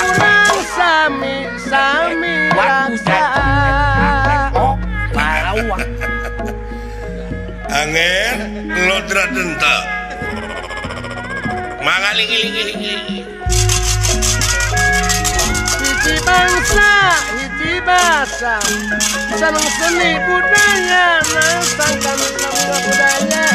Urang sami-sami raksa. Anger lodra denta. Mangalingi-lingi-lingi. Hiji bangsa, hiji bahasa, seneng seni budaya, nasang kami budaya.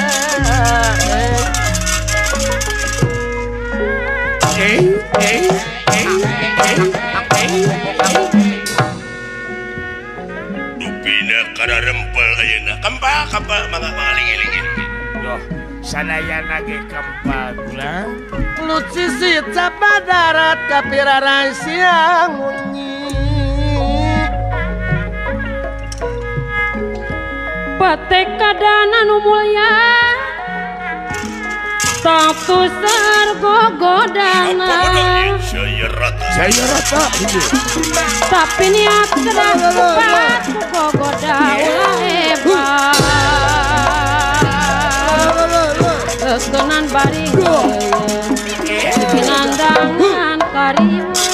Dupina kada rempel ayeuna. Kempal kempal mangga mangalingi-lingi. Duh, sadayana ge kempal gula. Luci capa darat kapirarai siang unyi. Patekadana nu mulya Tatu sergogodana. Saya rata. Tapi niat terang kupat gogoda ulah hebat. Kekenan baring pinandangan kariwa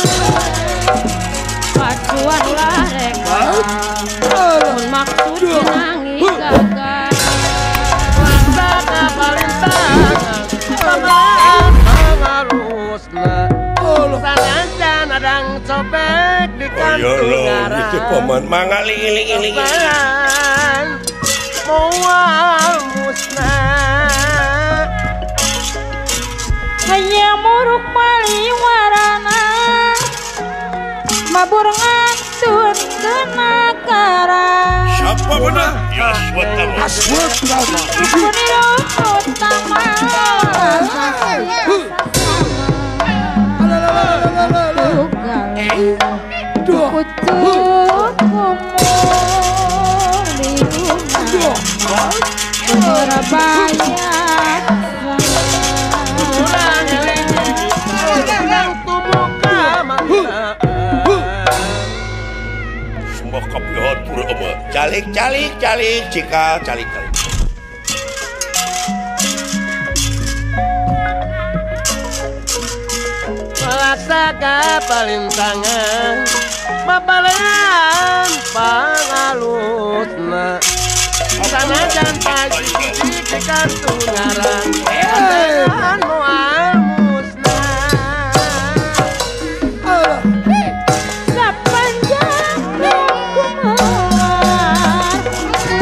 pacuan ulah reka mun maksud nangis gagal. Sanajan adang cobek di kantung paman mangalingi-lingi. Moal musnah. Hanya muruk maliwarana mabur ngantun kena kara. Siapa benar? Yaswatama. Aswatama. Ipuniro utama. Calik calik calik cikal calik calik. Malaksaka palintangan babalean pangalusna. Sanajan pagi di kantungaran an moal musnah. Sapanjang kumar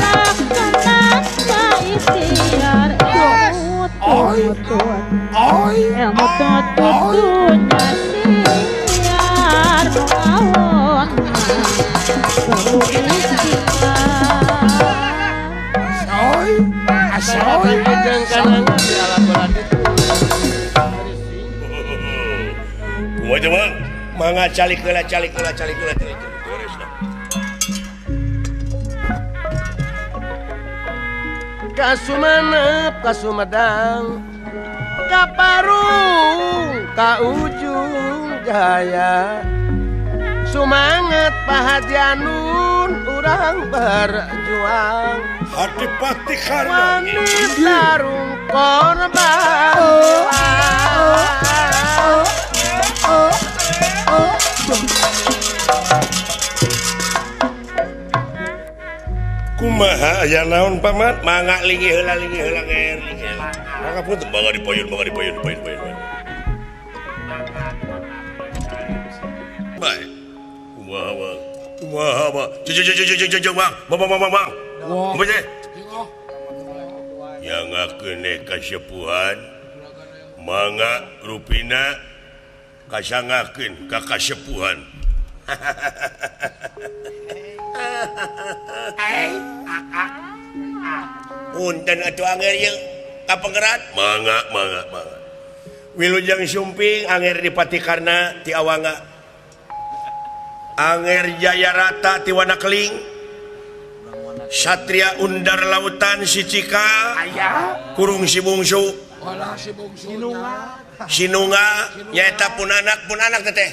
laksana ikhtiar ilmu tutunya siar awon mangga calik heula calik heula calik heula calik. Kasumanep Kasumedang Kaparung ka Ujung Jaya. Sumanget Pahajanun urang berjuang. Adipati Karna wani tarung korban. Kumaha aya naon paman? Mangga linggih heula linggih heula nger linggih heula. Mangga pun mangga dipayun mangga dipayun payun payun. Bae. Kumaha bang? Kumaha bang? Jeng jeng jeng jeng jeng bang. Bang bang bang bang. Kumaha teh? Yangakeun kasepuhan mangga rupina kasangakeun ka kasepuhan. Punten atuh anger ieu ka Pangeran. Mangga mangga mangga. Wilujeng Sumping anger Dipati Karna ti Awangga. Anger Jayarata ti Wanakeling. Satria Undar Lautan si Cika. Kurung si Bungsu. Sinunga nyaeta pun anak teteh.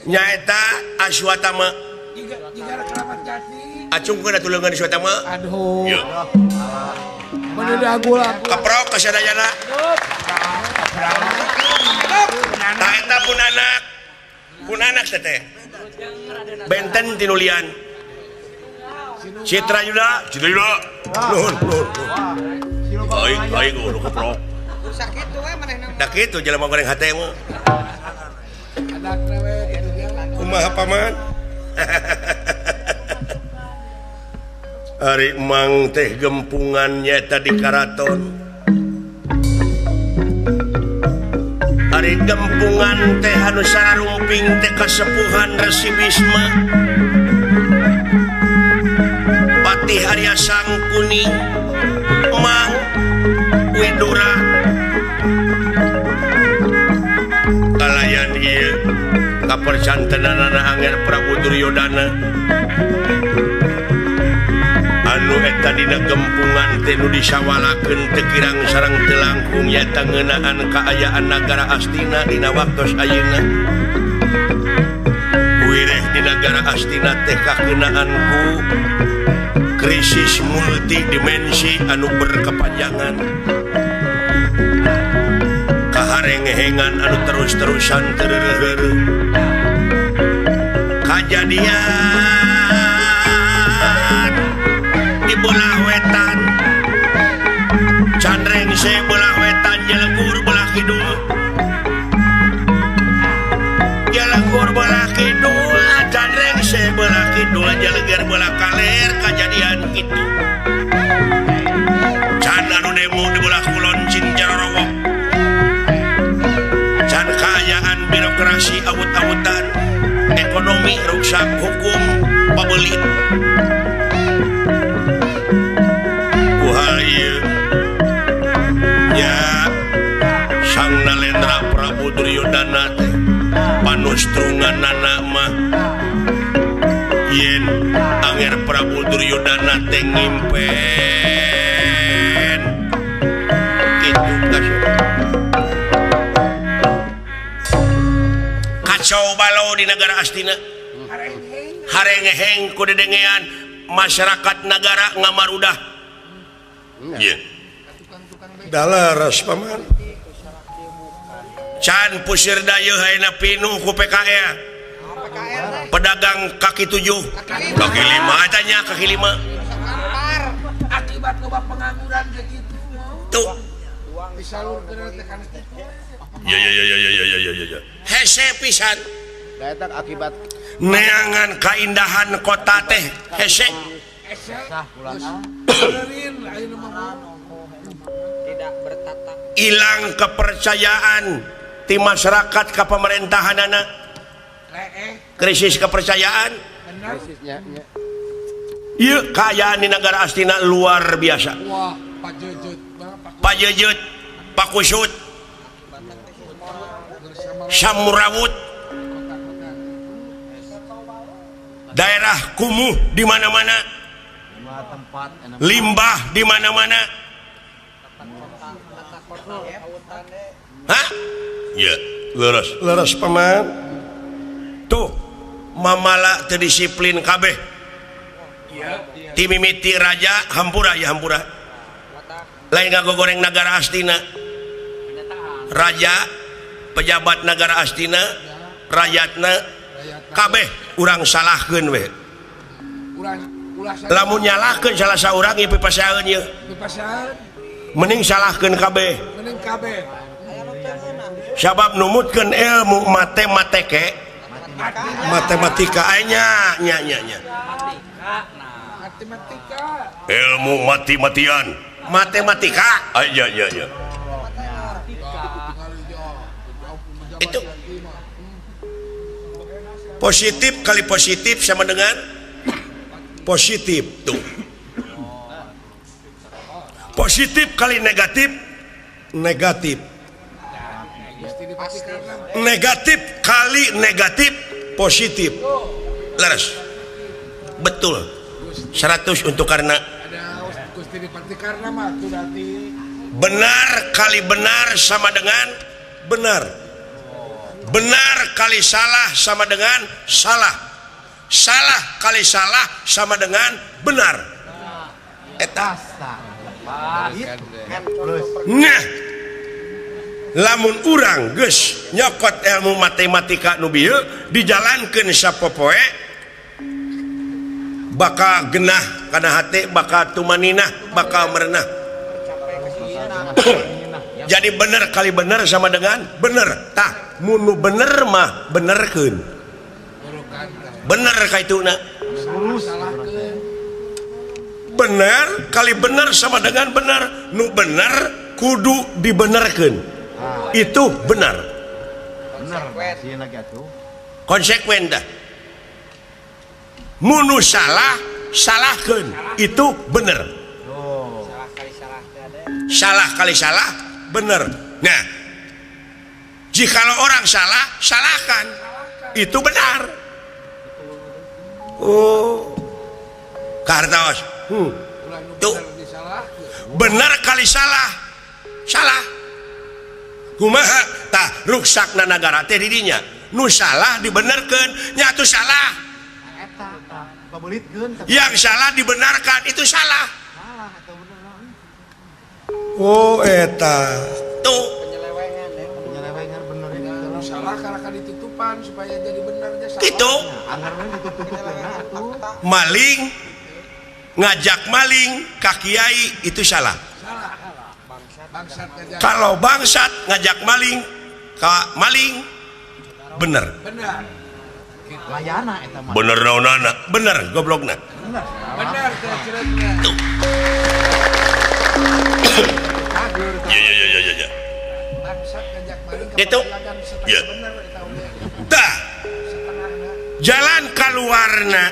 Nyaeta Aswatama. Acungkeun atuh leungeun si eta mah. Aduh. Mun gula. Keprok ka sadayana. Tah eta pun anak. Pun anak teh. Benten tinulian. Citra Yuda, Citra Yuda. Nuhun, nuhun. Aing aing nu keprok. Sakitu we manehna. Da kitu jelema goreng hate mah. Kumaha paman? Ari mang teh gempungan nyaeta di karaton. Ari gempungan teh anu sararumping teh kasepuhan Resi Bisma. Patih Arya Sangkuni Mang Widura. Kalayan ieu kapercantenanana Angger Prabu Duryodana. Anu eta dina gempungan teh nu disawalakeun teu kirang sareng teu langkung nyaeta ngeunaan kaayaan nagara Astina dina waktos ayeuna. Wireh di nagara Astina teh kakeunaan ku krisis multidimensi anu berkepanjangan. Kaharengehengan anu terus-terusan teu reureuh. Kajadian di belah wetan Canrengse belah wetan Jelegur belah kidul Jelegur belah kidul Canrengse belah kidul Jeleger belah kaler kajadian kitu can anu demo di belah kulon Cincarorowok can kaayaan birokrasi awut-awutan ekonomi ruksak hukum pabelit. Ya Sang Nalendra Prabu Duryodana teh panustrunganana mah yen Angger Prabu Duryodana teh ngimpen kitu kacau balau di negara Astina harengeheng ku dedengean masyarakat negara ngamarudah. Iya. Dalaras paman. Can pusir dayeuh ayeuna pinuh ku PKL. Pedagang kaki 7, kaki 5 eta nya kaki 5. Akibat loba pengangguran ge kitu. Tuh. Uang disalurkeun teh kana kitu. Ya ya ya ya ya ya ya ya. Hese pisan. Da eta akibat neangan kaindahan kota teh hese. Hilang kepercayaan di masyarakat ke pemerintahan anak krisis kepercayaan. Iya kaayaan di negara Astina luar biasa. Pajejet, pakusut, samurawut, daerah kumuh di mana-mana, limbah di mana-mana. Hah? Ya, leres, leres paman. Tuh, mamala teu disiplin kabeh. Ti mimiti raja hampura ya hampura. Lain ngagogoreng nagara Astina. Raja, pejabat nagara Astina, rakyatna kabeh urang salahkeun we. Lamun nyalahkeun salah saurang ieu pipasaeun ieu. Mending salahkeun kabeh. Mending kabeh. Sabab numutkeun ilmu matemateke matematika nya nya nya nya. Matematika. Ilmu mati-matian. Matematika. Iya iya iya. Itu positif kali positif sama dengan positif tuh. Positif kali negatif negatif. Negatif kali negatif positif. Leres. Betul. 100 untuk karena. Benar kali benar sama dengan benar. Benar kali salah sama dengan salah. Salah kali salah sama dengan benar. Eta. Nah, lamun urang geus nyokot ilmu matematika nu bieu dijalankeun sapopoe bakal genah kana hate, bakal tumaninah, bakal merenah. Jadi bener kali bener sama dengan bener. Tah, mun nu bener mah benerkeun. Bener ka ituna. Bener kali bener sama dengan bener. Nu bener kudu dibenerkeun. Itu benar. Konsekuen dah. Mun nu salah salahkeun, itu bener. Salah kali salah bener. Nah, jikalau orang salah, salahkan, itu benar. Oh, kartos. Tuh, benar kali salah, salah. Kumaha? Tah ruksakna nagara teh di dinya. Nu salah dibenerkeun, nya atuh salah. Yang salah dibenarkan itu salah. Oh, eta. Tuh. Penyelewengan bener itu. Salah karena kan ditutupan supaya jadi benarnya salah. Itu. Maling ngajak maling ka kiai itu salah. Kalau bangsat ngajak maling ka maling bener. Bener. Bener naonana? Bener goblokna. Bener teh. Tuh. Ya. Itu. Ya. Tah. Jalan kaluarna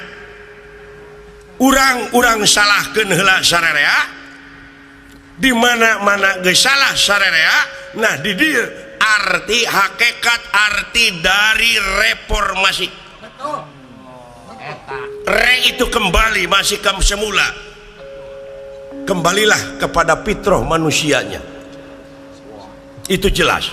urang-urang salahkeun heula sararea. Di mana-mana geus salah sararea, nah di dieu arti hakikat arti dari reformasi. Re itu kembali masih ke semula. Kembalilah kepada fitrah manusianya. Itu jelas.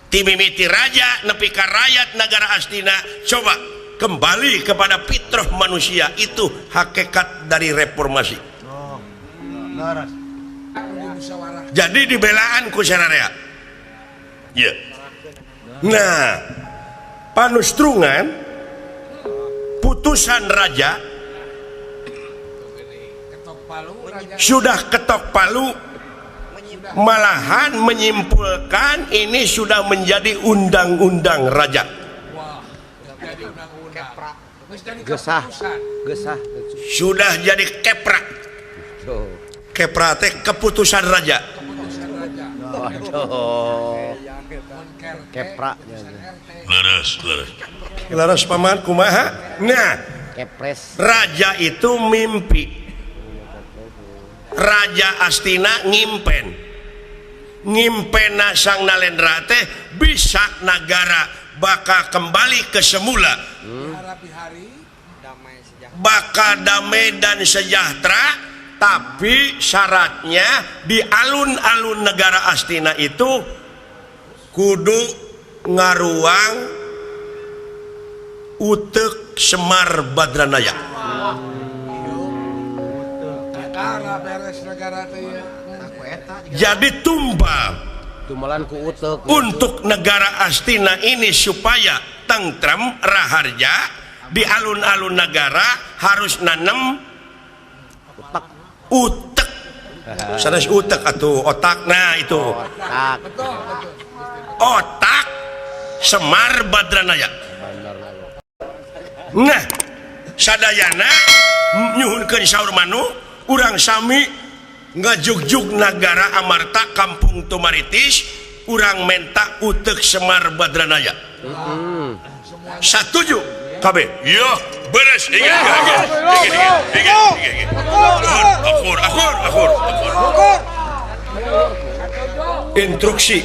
Timimiti raja nepi ka rakyat negara Astina, coba kembali kepada fitrah manusia, itu hakikat dari reformasi. Jadi dibelaan ku sararea. Ya. Nah, panustrungan putusan raja sudah ketok palu, malahan menyimpulkan ini sudah menjadi undang-undang raja. Gesah, gesah. Sudah jadi keprak. Keprak teh keputusan raja. Keprak. Leres, leres. Leres paman kumaha? Nah, kepres. Raja itu mimpi. Raja Astina ngimpen. Ngimpena Sang Nalendra teh bisa nagara bakal kembali ke semula. Bakal damai dan sejahtera, tapi syaratnya di alun-alun negara Astina itu kudu ngaruang utek Semar Badranaya. Jadi tumbal untuk negara Astina ini supaya tentrem raharja di alun-alun negara harus nanem utek. Sanes utek atau otak, nah itu otak, otak Semar Badranaya. Nah, sadayana nyuhunkeun saur manu urang sami ngajugjug nagara Amarta Kampung Tumaritis, urang menta utek Semar Badranaya. Satuju kabeh. Yo, beres. Ingat, ingat, ingat, ingat, ingat. Akur, akur, akur, akur. Instruksi.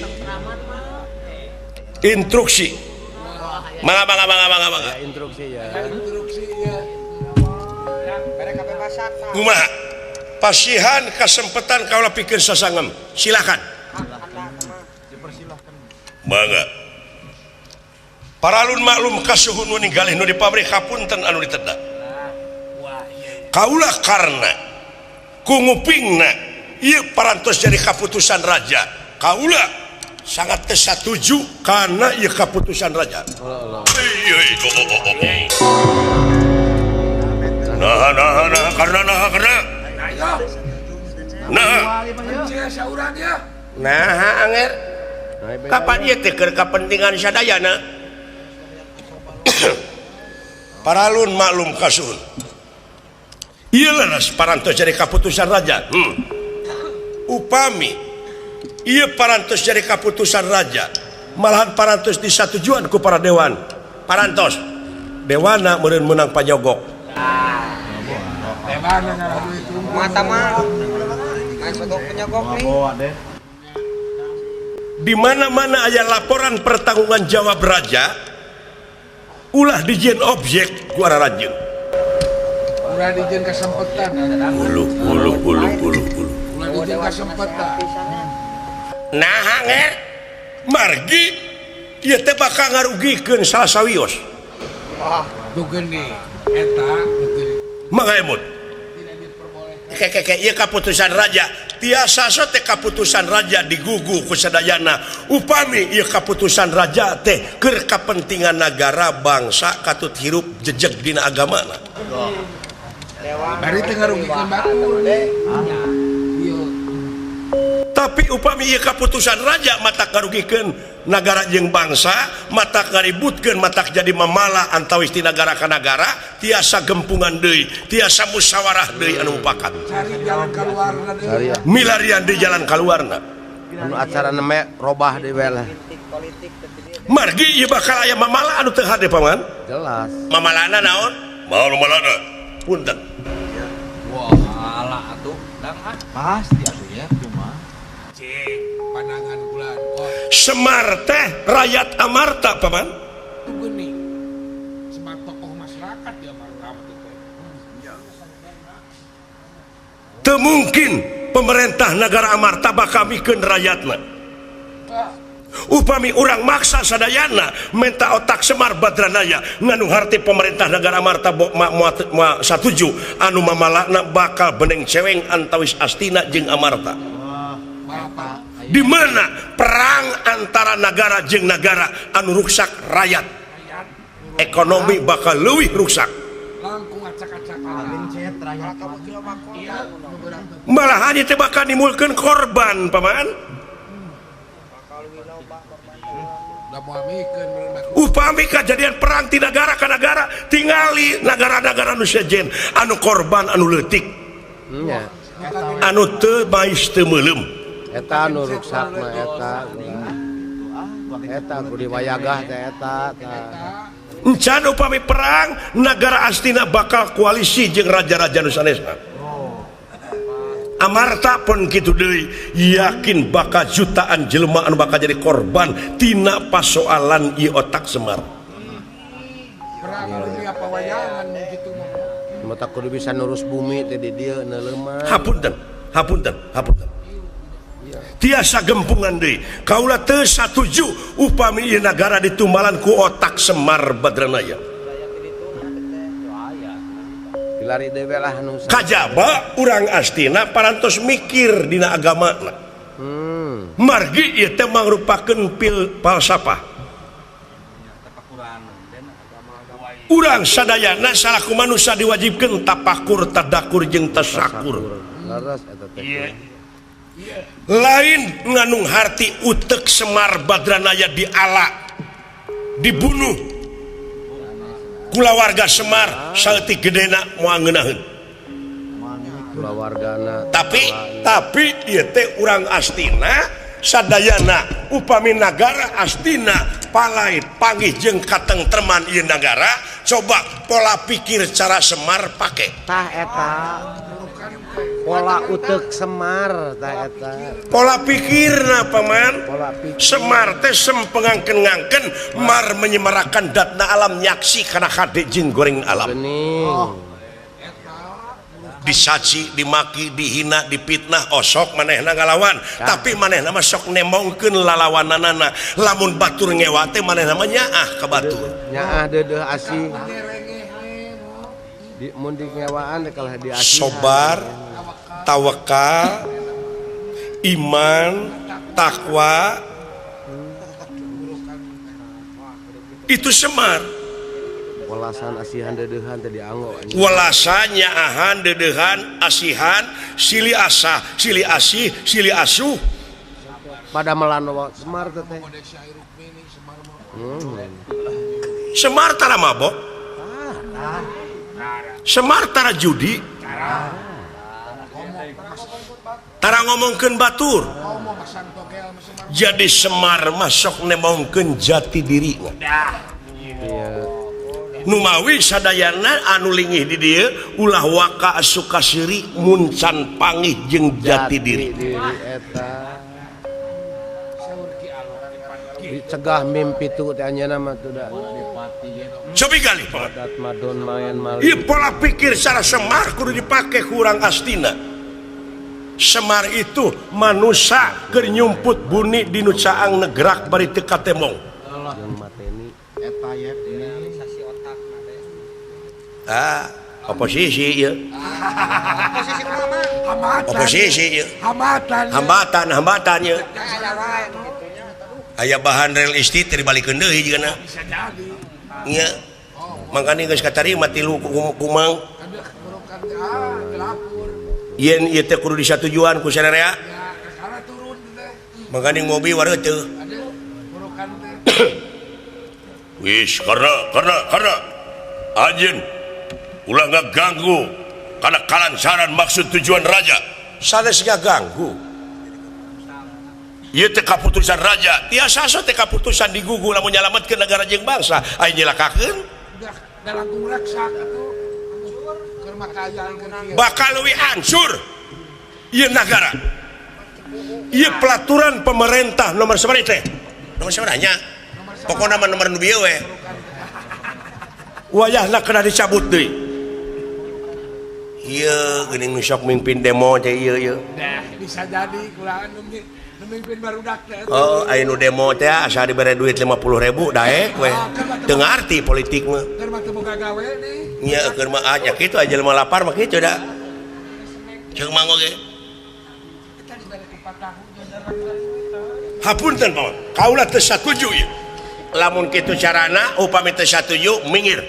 Instruksi. Mangga, mangga, mangga, mangga, mangga. Instruksi ya. Kumaha? Pasihan kesempatan kaulah pikir sasangem. Silakan. Mangga. Paralun maklum kasuhun nu ninggalih nu di pabrik hapunten anu ditedak. Kaula karena ku ngupingna ieu parantos jadi kaputusan raja. Kaula sangat teu satuju karena ieu kaputusan raja. Nah nah nah karena nah karena. Nah. Nah anger. Kapan ieu teh keur kapentingan sadayana? Paralun maklum kasuhun. Ieu leres parantos jadi kaputusan raja. Upami ieu parantos jadi kaputusan raja, malahan parantos disatujuan ku para dewan. Parantos dewana meureun meunang panyogok. Mata mah penyogok nih. Di mana-mana aya laporan pertanggungan jawab raja, ulah dijieun objek ku ararajin. Ulah dijieun kasempetan. Uluh uluh uluh uluh uluh. Ulah dijieun kasempetan. Nah anger margi ieu teh bakal ngarugikeun salah sawios. Wah, nu geuning eta nu geuning. Mangga emut. Keke ieu kaputusan raja tiasa so teh kaputusan raja digugu ku sadayana. Upami ieu kaputusan raja teh keur kapentingan nagara bangsa katut hirup jejeg dina agamana. Bari teh ngarugikeun batur. Tapi upami ieu kaputusan raja matak ngarugikeun nagara jeung bangsa, matak ngaributkeun, matak jadi mamala antawis ti nagara ka nagara, tiasa gempungan deui, tiasa musyawarah deui anu mupakat. Cari jalan kaluarna deui. Milarian di jalan kaluarna. Anu acara neme robah deui we lah. Margi ieu bakal aya mamala anu teu hade paman. Jelas. Mamalana naon? Maol mamalana. Punten. Wah, malah atuh dang ah. Pasti atuh ya kumaha. Cing, pandangan kula. Oh. Semar teh rakyat Amarta paman. Itu geuning. Semar tokoh masyarakat di Amarta teh. Teu mungkin pemerintah negara Amarta bakal mikeun rakyatna. Upami urang maksa sadayana minta otak Semar Badranaya nganu harti pemerintah negara Amarta ma satuju anu mamalakna bakal beneng ceweng antawis Astina jeung Amarta. Di mana perang antara negara jeung negara anu ruksak rakyat, ekonomi bakal leuwih ruksak. Malahan ieu teh bakal nimulkeun korban paman. Upami kejadian perang ti negara ka negara tingali negara-negara nu sejen anu korban anu leutik, anu teu mais teu meuleum. Eta anu ruksak mah eta. Eta kudu wayagah teh eta. Encan upami perang negara Astina bakal koalisi jeung raja-raja nu sanesna. Amarta pun kitu deui yakin bakal jutaan jelema anu bakal jadi korban tina pasoalan ieu otak Semar. Perang dunia pawayangan kitu mah. Mata kudu bisa nurus bumi teh di dieu neuleumah. Hapunten, hapunten, hapunten. Tiasa gempungan deui. Kaula teu satuju upami ieu nagara ditumbalan ku otak Semar Badranaya. Kajaba urang Astina parantos mikir dina agamana. Margi ieu teh mangrupakeun pil falsafah. Urang sadayana salaku manusia diwajibkeun tapakur, tadakur jeung tasakur. Lain nganung harti utek Semar Badranaya diala, dibunuh kulawarga Semar saeutik gedena moal ngeunaheun. Kulawargana. Tapi ieu teh urang Astina sadayana upami nagara Astina palai panggih jeung katengtreman ieu nagara, coba pola pikir cara Semar pake. Tah eta. Pola utek Semar tah eta. Pola pikirna paman. Pola pikir. Semar teh sempengangken-ngangken mar menyemarakan datna alam nyaksi kana hade jeung goreng alam. Bening. Oh. Disaci, dimaki, dihina, dipitnah, osok manehna ngalawan. Tapi manehna mah sok nemongkeun lalawananana. Lamun batur ngewa teh manehna mah nyaah ka batur. Nyaah deudeuh asih. Di mun di ngewaan kalah di asih. Sobar, tawakal, iman, takwa. Itu Semar. Welasan asihan deudeuhan teh dianggo. Welasan nyaahan deudeuhan asihan silih asah, silih asih, silih asuh. Pada melano Semar teh. Semar tara mabok. Semar tara judi. Tara ngomongkeun batur. Jadi Semar mah sok nemongkeun jati dirina. Iya. Numawi sadayana anu lingih di dieu ulah waka asuka seuri mun can pangih jeung jati diri. Eta. Dicegah mimpi tu teh anjeunna mah teu da. Cobi gali adat madon main mali. Ieu pola pikir cara Semar kudu dipake ku urang Astina. Semar itu manusa keur nyumput buni di nu caang negerak bari teu katemong. Jeung mateni eta ye. Ah, oposisi ya. Oposisi ya. Hambatan. Hambatan, hambatan ya. Aya bahan real estate dibalikeun deui jigana. Bisa jadi. Nya. Mangkane geus katarima tilu kumang. Yen ieu teh kudu disatujuan ku sararea. Mangkane ngopi wareuh teu. Wis karena anjeun ulah ngaganggu karena kalancaran maksud tujuan raja. Sanes ngaganggu. Ieu teh kaputusan raja. Tiasa so teh kaputusan digugu lamun nyalametkeun negara jeung bangsa. Aya nyelakakeun. Bakal leuwih hancur ieu nagara. Ieu pelaturan pemerintah nomor sabaraha teh? Nomor sabaraha nya? Pokona mah nomor nu bieu we. Wayahna kena dicabut deui. Ieu geuning nu sok mimpin demo teh ieu ieu. Nah, bisa jadi kulaan nu mimpin barudak teh. Oh, aya nu demo teh asa dibere duit 50.000 daek we. Teu ngarti politik mah. Keur mah teu boga gawe nih. Nya keur mah nya kitu aja jelema lapar mah kitu da. Ceuk mang oge. Kita dibere 4 tahun. Hapunten paman, kaula teu satuju ieu. Lamun kitu carana upami teu satuju minggir.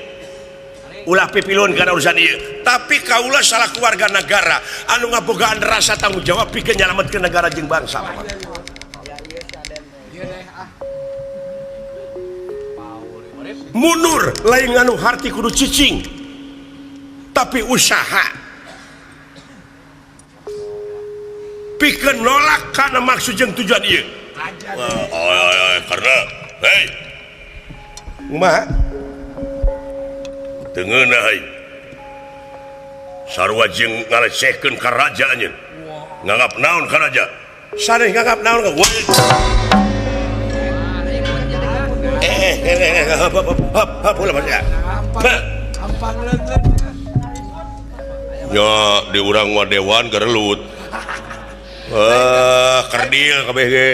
Ulah pipilun kana urusan ieu. Tapi kaula salah keluarga negara anu ngabogaan rasa tanggung jawab pikeun nyalametkeun negara jeung bangsa. Mundur lain anu harti kudu cicing. Tapi usaha. Pikeun nolak kana maksud jeung tujuan ieu. Karena hei. Kumaha? Teu ngeunah euy. Sarua jeung ngalecehkeun ka raja anjeun. Nganggap naon ka raja? Sanes nganggap naon ka ya di urang mah dewan gerelut. Kerdil kabeh ge.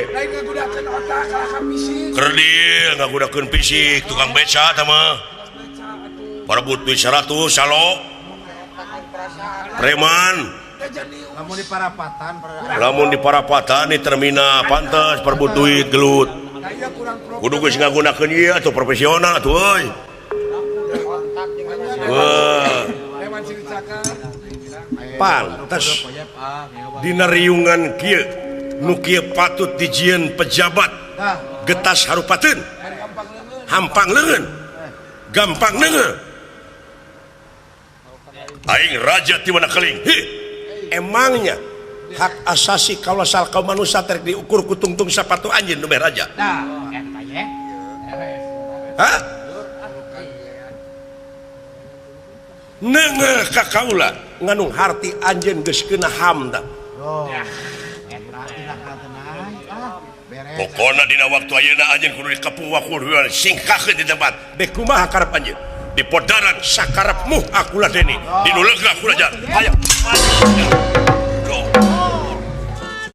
Kerdil ngagunakeun fisik tukang beca tah mah. Parebut duit 100 salo. Preman. Lamun di parapatan, lamun di parapatan di terminal pantes parebut duit gelut. Kudu geus ngagunakeun ieu atuh profesional atuh euy. Wah. Pantes dina riungan kieu nu kieu patut dijieun pejabat getas harupateun hampang leungeun gampang leungeun aing raja ti mana keling. Hi emangnya hak asasi kaula sal kaum manusia terek diukur ku tungtung sapatu anjeun nu beh raja. Hah? Neungeuh ka kaula nganung harti anjeun geus keuna hamda. Pokona dina waktu ayeuna anjeun kudu dikepung wakur singkakeun di tempat. Dek kumaha karep anjeun? Di podaran sakarepmu aku ladeni, di nu lega aku raja. Hayo. Maju.